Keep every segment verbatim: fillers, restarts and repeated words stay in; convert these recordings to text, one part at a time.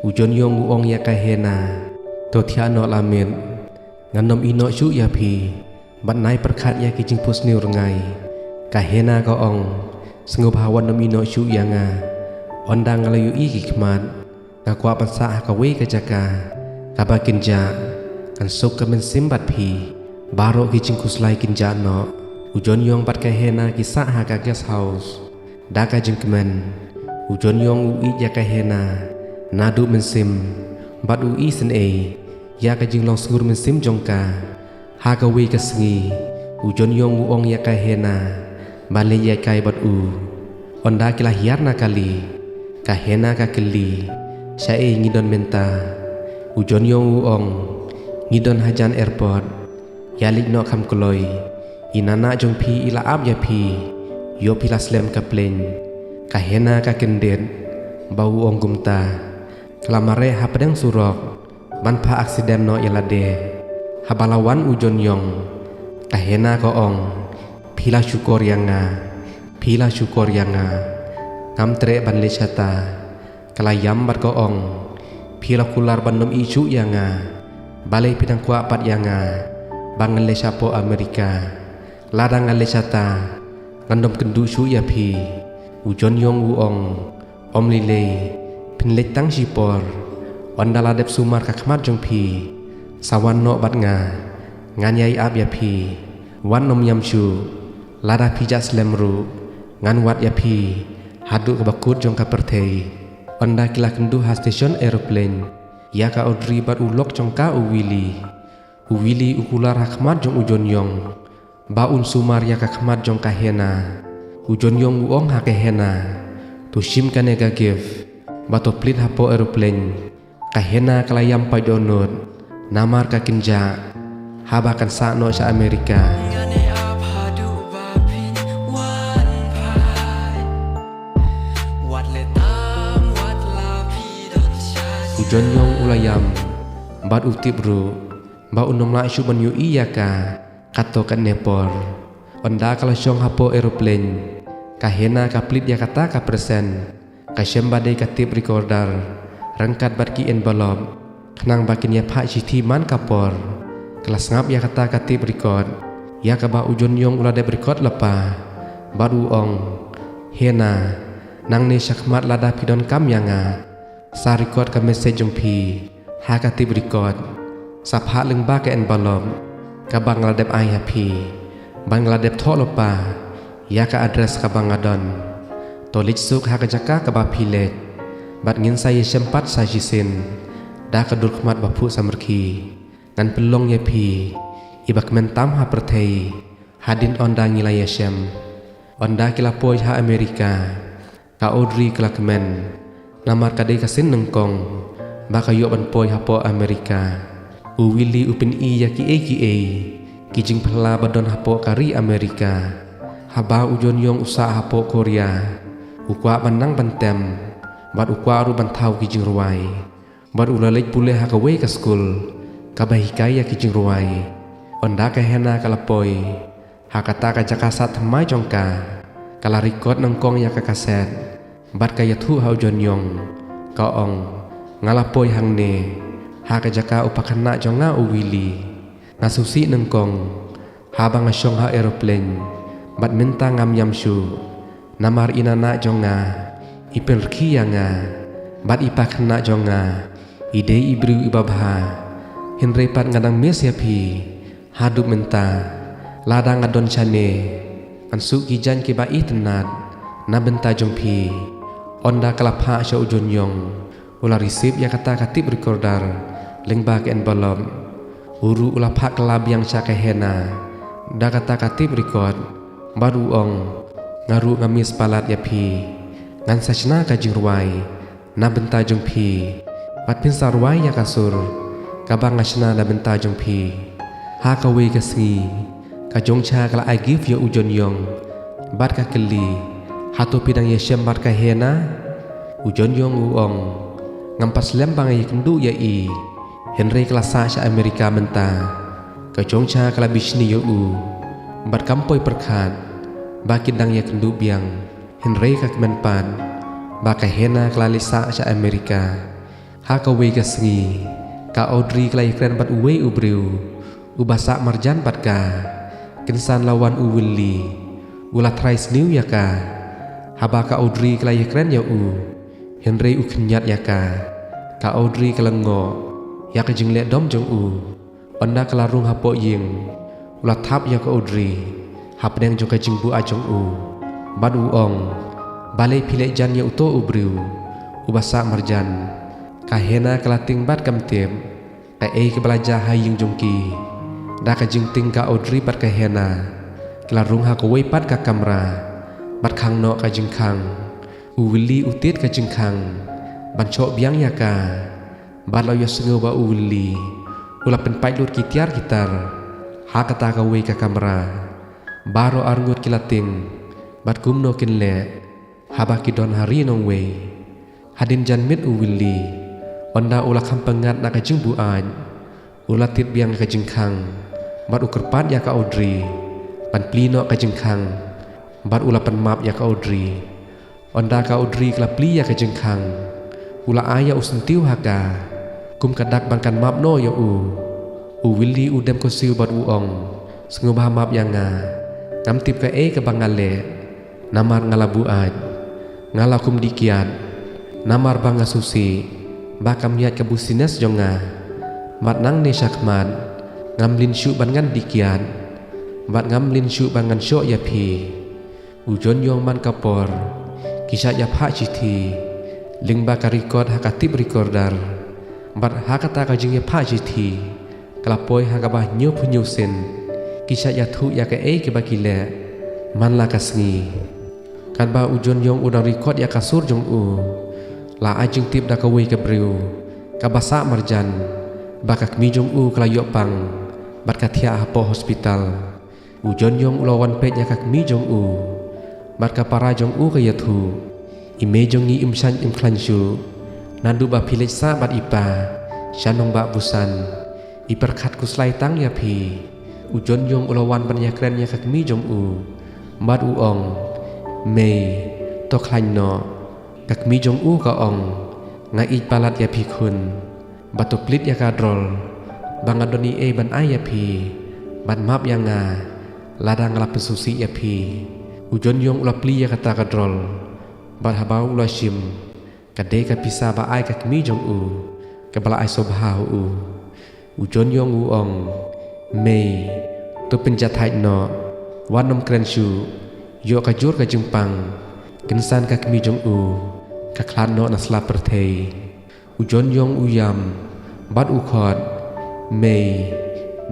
U John Yong u ong ïa ka Hena, to thiah noh la miet. Ngan ym ïehnoh shuh ïa phi. Bad nai pyrkhat ïa ki jingphohsniew rngai. Ka Hena ka ong, sngewbha wat nym ïehnoh shuh ïa nga. Ynda nga la ïohi ki khmat, nga kwah ban sah ha kawei ka jaka kaba kynjah, kan suk ka mynsiem bad phi. Baroh ki jingkhuslai kynjah noh. U John Yong bad ka Hena ki sah ha ka guest house. Da ka jingkmen, u John Yong u ïeit ïa ka Hena naduh mynsiem, bad u isynei ïa ka jinglong sngur mynsiem jong ka. Ha kawei ka sngi, u John Yong u ong ïa ka Hena ban leit ïakai bad u. Ynda ki la hiar na kali, ka Hena ka kylli, shaei ngi don mynta? U John Yong u ong, ngi don hajan airport. Ïa leit noh kham kloi. I nanah jong phi i la ap ïa phi. Ïoh phi la slem ka plane. Ka Hena ka kyndit, ba u ong kumta. Ka la mareh hapdeng surok ban phah accident noh ïa lade. Haba la wan u John Yong, ka Hena ka ong, phi la shukor ïa nga. Phi la shukor ïa nga. Ngam treh ban leit shata. Ka la ïam bad ka ong, phi la kular ban nym ïeit shuh ïa nga. Balei phi dang kwah pat ïa nga ba ngan leit shapoh America? Lada nga leit shata, ngan ym kynduh shuh ïa phi. U John Yong u ong, ym lei lei, phin leit tang shipor. Ynda la dep sumar ka khmat jong phi, sa wan noh bad nga. Ngan ïai ap ïa phi. Wat nym ïam shuh. Lada phi jah slem ruh, ngan wad ïa phi haduh kaba kut jong ka pyrthei. Ynda ki la kynduh ha station aeroplane, ïa ka Audrey bad u lok jong ka u Willie. U Willie u kular ha khmat jong u John Yong ba un sumar ïa ka khmat jong ka Hena. U John Yong u ong ha ka Hena, to shim kane ka gift bad to plie hapoh aeroplane. Ka Hena ka la ïam pait dohnud namar ka kynjah haba kan sah noh sha America. U John Yong u la ïam bad u tip ruh ba un ym lah shuh ban ïohi ïa ka katto katne por. Ynda ka la shong hapoh aeroplane, ka Hena ka plie ïa kata ka present. Ka shem ba dei ka tape recorder ryngkat bad ki envelope, khnang ba kin ïa phah shithi man ka por. Ka la sngap ïa kata ka tape record ïa kaba u John Yong u la dep record lypa bad u ong, Hena, nangne shakhmat lada phi donkam ïa nga, sa record ka message jong phi ha ka tape record. Sa phah lyngba ka envelope kaba nga la dep ai ha phi, ba nga la dep thoh lypa ïa ka address kaba nga don. To leit suk ha ka jaka kaba phi leit bad ngin sa ïashem pat sa shisien da ka dur khmat ba phuh samrkhie. Ngan pynlong ïa phi iba kmen tam ha pyrthei hadien ynda ngi la ïashem. Ynda ki la poi ha America, ka Audrey ka la kmen namar ka dei ka sien nyngkong ba ka ïoh ban poi hapoh America. U Willie u pyni ïa kiei kiei ki jingphylla ba don hapoh ka ri America. Haba u John Yong u sah hapoh Korea, u kwah ban nang ban tem bad u kwah ruh ban thaw ki jingrwai. Bad u la leit pule ha kawei ka skul kaba hikai ïa ki jingrwai. Ynda ka Hena ka la poi ha kata ka jaka sah thymmai jong ka, ka la record nyngkong ïa ka kaset bad ka ïathuh ha u John Yong. Ka ong, nga la poi hangne ha ka jaka u pakhynnah jong nga u Willie. Nga sngewsih nyngkong haba nga shong ha aeroplane bad mynta ngam ïam shuh. Namar i nanah jong nga i pynrkhie ïa nga bad i pakhynnah jong nga i dei i briew iba bha. Hynrei pat nga dang miss ïa phi haduh mynta. Lada nga don shane, ngan suk ki jaiñ kiba itynnad na bynta jong phi. Ynda ka la phah sha u John Yong, u la receive ïa kata ka tape recorder lyngba ka envelope. U ruh u la phah kylla biang sha ka Hena da kata ka tape record bad u ong, nga ruh nga miss palat ïa phi. Ngan sa shna ka jingrwai na bynta jong phi bad phin sa rwai ïa ka sur kaba nga shna na bynta jong phi. Ha kawei ka sngi, ka Jong Cha ka la ai gift ïa u John Yong bad ka kylli, hato phi dang ïashem bad ka Hena? U John Yong u ong, ngam pat slem ba nga ïakynduh ïa i, hynrei ka la sah sha America mynta. Ka Jong Cha ka la bishni ïa u bad kam poi pyrkhat ba kin dang ïakynduh biang. Hynrei ka kmen pat ba ka Hena ka la leit sah sha America. Ha kawei ka sngi, ka Audrey ka la ïakren bad uwei u briew uba sah marjan bad ka. Kynsan la wan u Willie, u la trai sniew ïa ka. Haba ka Audrey ka la ïakren ïa u, hynrei u khynñiat ïa ka, ka Audrey ka la ngoh ïa ka jingleh dom jong u. Ynda ka la rung hapoh ïing, u la thap ïa ka Audrey hapdeng jong ka jingbuaid jong u, bad u ong, "Balei phi leh jan ïa uto u briew uba sah marjan? Ka Hannah ka la tieng bad kam tip kaei kaba la jia ha ïing jong ki." Da ka jingtieng ka Audrey bad ka Hannah ki la rung ha kawei pat ka kamra, bad khang noh ka jingkhang. U Willie u tied ka jingkhang ban shoh biang ïa ka. Bad la ïohsngew ba u Willie u la pynpait lut ki tiar ki tar ha kata kawei ka kamra. Baroh arngut ki la tieng bad kumno kin leh haba ki don ha ri nongwei. Hadien janmiet u Willie, ynda u la kham pyngngad na ka jingbuaid, u la tied biang ka jingkhang bad u kyrpad ïa ka Audrey ban plie noh ka jingkhang, bad u la pynmap ïa ka Audrey. Ynda ka Audrey ka la plie ïa ka jingkhang, u la ai ïa u syntiew ha ka kum ka dak ban kan map noh ïa u. U Willie u dem kyrsiew bad u ong, "Sngewbha map ïa nga. Ngam tip kaei kaba nga leh. Namar nga la buaid. Nga la kum dih kiad. Namar ba nga sngewsih ba kam ïaid ka business jong nga. Bad nangne shakhmat ngam lynti shuh ban ngan dih kiad, bad ngam lynti shuh ban ngan shoh ïa phi." U John Yong man ka por ki shah ïa phah shithi lyngba ka record ha ka tape recorder. Bad ha kata ka jingïa phah shithi ka la poi ha kaba hynñiew phew hynñiew sien. Ki shah ïathuh ïa kaei kaba ki leh man la ka sngi. Katba u John Yong u dang record ïa ka sur jong u, la ai jingtip da kawei ka briew kaba sah marjan ba ka kmie jong u ka la ïoh pang bad ka thiah hapoh hospital. U John Yong u la wan peit ïa ka kmie jong u bad ka para jong u ka ïathuh, "I mei jong ngi im shaiñ im khlaiñ shuh. Naduh ba phi leit sah bad i pa sha nongbah Busan, i pyrkhat khuslai tang ïa phi." U John Yong u la wan ban ïakren ïa ka kmie jong u bad u ong, "Mei, to khlaiñ noh." Ka kmie jong u ka ong, "Nga ïeit palat ïa phi khun. Ba to plie ïa ka drol ba nga don ei ei ban ai ïa phi, bad map ïa nga lada nga la pynsngewsih ïa phi." U John Yong u la plie ïa kata ka drol, bad haba u la shim, ka dei ka pisa ba ai ka kmie jong u kaba la ai sngewbha ha u. U John Yong u ong, "Mei, to pynjah thait noh, wat nym kren shuh, ïoh ka jur ka jingpang." Kynsan ka kmie jong u ka khlad noh na sla pyrthei. U John Yong u ïam bad u khot, "Mei,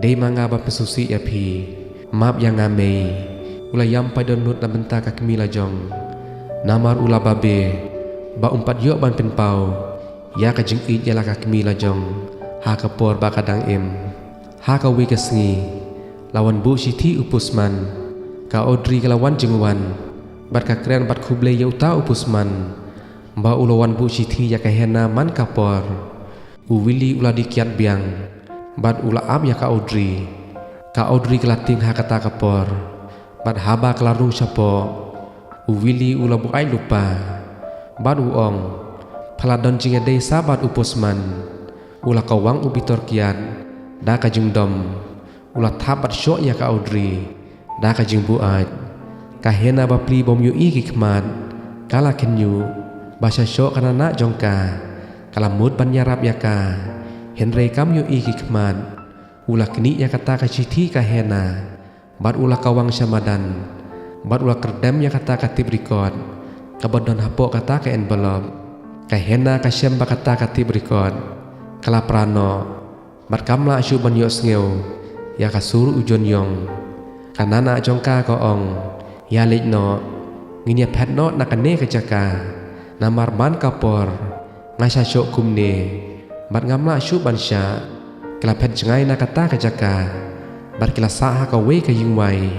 dei ma nga ba pynsngewsih ïa phi. Map ïa nga Mei." U la ïam paidon lut na bynta ka kmie lajong, namar u la babe ba um pat ïoh ban pynpaw ïa ka jingïeit ïa la ka kmie lajong ha ka por ba ka dang im. Ha kawei ka sngi la wan buh shithi u postman. Ka Audrey ka la wan jingwan bad ka kren bad khublei ïa uta u postman ba u la wan buh shithi ïa ka Hannah man ka por. U Willie u la dih kiad biang bad u la ap ïa ka Audrey. Ka Audrey ka la tieng ha kata ka por bad haba ka la rung shapoh, u Willie u la buaid lypa bad u ong, "Pha la don jingïadei sa bad u postman." U la kawang u bitor kiad da ka jingdom. U la thap bad shoh ïa ka Audrey da ka jingbuaid. Ka Hannah ba plie bym ïohi ki khmat ka la kynñiuh ba sha shoh ka nanah jong ka ka la mut ban ïarap ïa ka, hynrei kam ïohi ki khmat. U la knieh ïa kata ka shithi ka Hannah bad u la kawang sha madan, bad u la kyrdem ïa kata ka tape record kaba don hapoh kata ka envelope. Ka Hannah ka shem ba kata ka tape record ka la pra noh bad kam lah shuh ban ïohsngew ïa ka sur u John Yong. Ka nanah jong ka ka ong, "Ïa leit noh, ngin ïa phet noh na kane ka jaka, namar man ka por nga sha shoh kumne bad ngam lah shuh ban shah." Ki la phet jngai na kata ka jaka bad ki la sah ha kawei ka ïingwai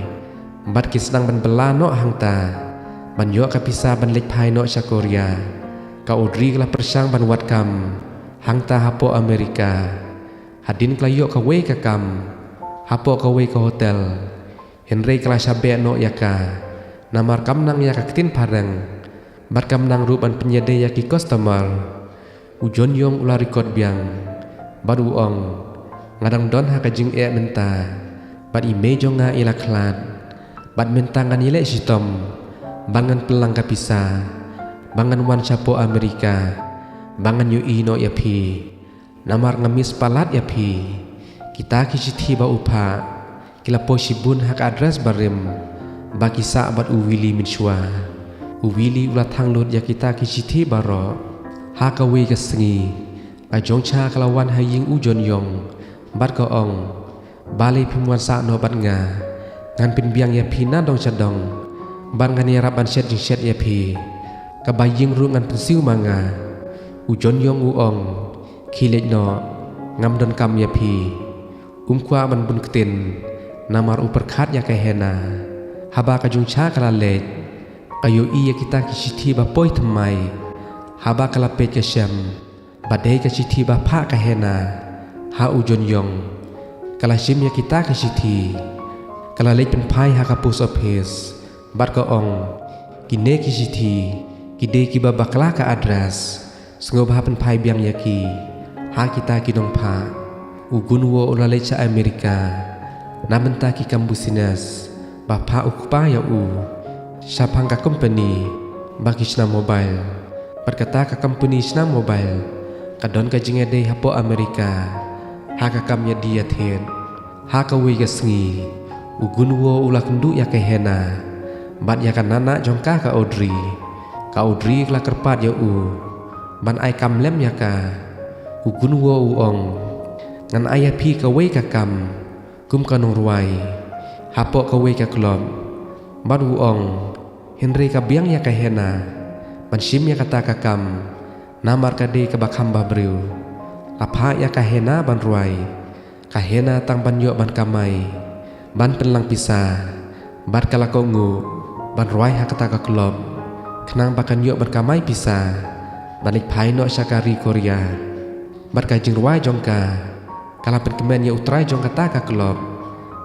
bad ki sdang ban bylla noh hangta ban ïoh ka pisa ban leit phai noh sha Korea. Ka Audrey ka la pyrshang ban wad kam hangta hapoh Amerika. Hadien ka la ïoh kawei ka kam hapoh kawei ka hotel, hynrei ka la shah beh noh ïa ka, namar kam nang ïa ka ktien phareng bad kam nang ruh ban pynïadei ïa ki customer. U John Yong u la record biang bad u ong, nga dang don ha ka jingeh mynta, bad i mei jong nga i la khlad, bad mynta ngan ïaleh shitom ba ngan pynlang ka pisa ba ngan wan shapoh Amerika ba ngan ïohi noh ïa phi. Namar nga miss palat ïa phi. Kita ki shithi ba u phah ki la poi shibun ha ka address barim ba ki sah bad u Willy mynshuwa. U Willy u la thang lut ïa kita ki shithi baroh. Ha kawei ka sngi, ka Jong Cha ka la wan ha ïing u John Yong bad ka ong, balei phim wan sah noh bad nga? Ngan pynbiang ïa phi na dong sha dong bad ngan ïarap ban shet jingshet ïa phi. Kaba ïing ruh ngan pynsiew ma nga. U John Yong u ong, khie leit noh, ngam donkam ïa phi. Um kwah ban bun ktien namar u pyrkhat ïa ka Hena. Haba ka Jong Cha ka la leit, ka ïohi ïa kita ki shithi ba poi thymmai. Haba ka la peit ka shem ba dei ka shithi ba phah ka Hena ha u John Yong. Ka la shim ïa kita ki shithi, ka la leit pynphai ha ka post office bad ka ong, kine ki shithi ki dei kiba bakla ka address. Sngewbha pynphai biang ïa ki ha kita ki nongphah. U Gun Wo u la leit sha Amerika na bynta ki kam business ba phah u kpa ïa u shaphang ka company ba ki shna mobile. Bad kata ka company shna mobile ka don ka jingïadei hapoh Amerika ha ka kam ïadie ïathied. Ha kawei ka sngi, u Gun Wo u la kynduh ïa ka Hena bad ïa ka nana jong ka, ka Audrey. Ka Audrey ka la kyrpad ïa u ban ai kam lem ïa ka. U Gun Wo u ong, ngan ai ïa phi kawei ka kam kum ka nongrwai hapoh kawei ka club. Bad u ong, hynrei ka biang ïa ka Hena ban shim ïa kata ka kam namar ka dei kaba kham bhabriew. La phah ïa ka Hena ban rwai. Ka Hena tang ban ïoh ban kamai ban pynlang pisa, bad ka la kohnguh ban rwai ha kata ka club khnang ba kan ïoh ban kamai pisa ban leit phai noh sha ka ri Korea. Bad ka jingrwai jong ka ka la pynkmen ïa u trai jong kata ka club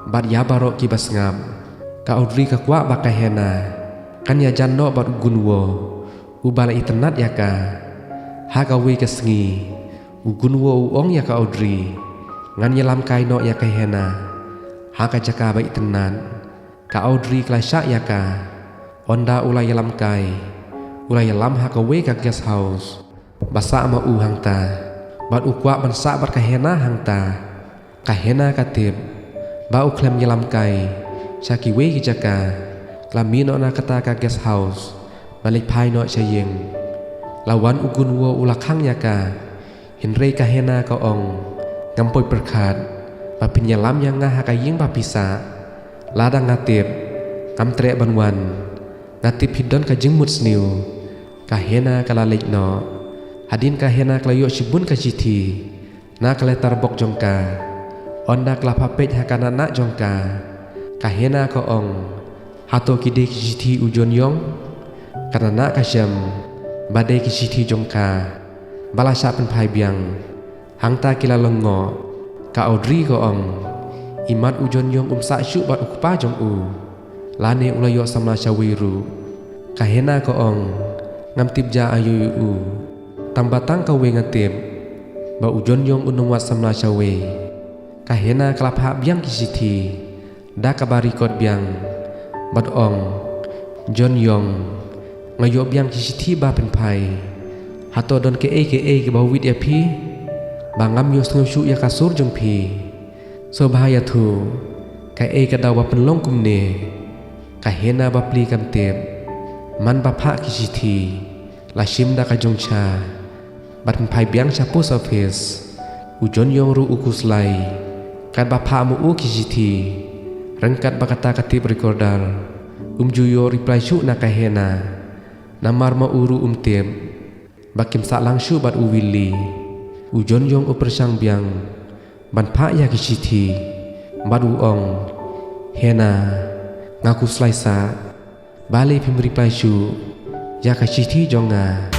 bad ïa baroh kiba sngap. Ka Audrey ka kwah ba ka Hena kan ïajan noh bad u Gun Wo uba la itynnad ïa ka. Ha kawei ka sngi, u Gun Wo u ong ïa ka Audrey, ngan ïalam kai noh ïa ka Hena ha ka jaka ba itynnad. Ka Audrey ka la shah ïa ka. Ynda u la ïalam kai, u la ïalam ha kawei ka guest house ba sah ma u hangta, bad u kwah ban sah bad ka Hena hangta. Ka Hena ka tip ba u khlem ïalam kai sha kiwei ki jaka. Ka la mih noh na kata ka guest house ban leit phai noh sha ïing. La wan u Gun Wo u la khang ïa ka. Hynrei ka Hena ka ong, ngam poi pyrkhat ba phin ïalam ïa nga ha ka ïing ba phi sah. Lada nga tip, ngam treh ban wan. Nga tip phi don ka jingmut sniew. Ka Hena ka la leit noh. Hadien ka Hena ka la ïoh shibun ka shithi na ka letter box jong ka. Ynda ka la phah peit ha ka nana jong ka, ka Hena ka ong, hato ki dei ki shithi u John Yong? Ka nana ka shem ba dei ki shithi jong ka ba la shah pynphai biang. Hangta ki la lyngngoh. Ka Audrey ka ong, imat u John Yong um sah shuh bad u kpa jong u, lane u la ïoh samla shawei ruh. Ka Hena ka ong, ngam tip ja aïu ïa u. Tang ba tang kawei nga tip ba u John Yong un ym wad samla shawei. Ka Hena ka la phah biang ki shithi da kaba record biang bad ong, John Yong, nga ïoh biang ki shithi ba pynphai. Hato don kaei kaei kaba wit ïa phi ba ngam ïohsngew shuh ïa ka sur jong phi? Sngewbha ïathuh, kaei ka daw ba pynlong kumne? Ka Hena bapli kam tip. Man ba phah ki shithi la shim da ka Jong Cha bad pynphai biang sha post office. U John Yong ruh u khuslai katba phah ma u ki shithi. Ryngkat ba kata ka tape recorder um ju ïoh reply shuh na ka Hena, namar ma u ruh um tip ba kim sah lang shuh bad u Willy. U John Yong u pyrshang biang ban phah ïa ki shithi bad u ong, Hena, nga khuslai sah. Balei phim reply shuh ïa ka shithi jong nga?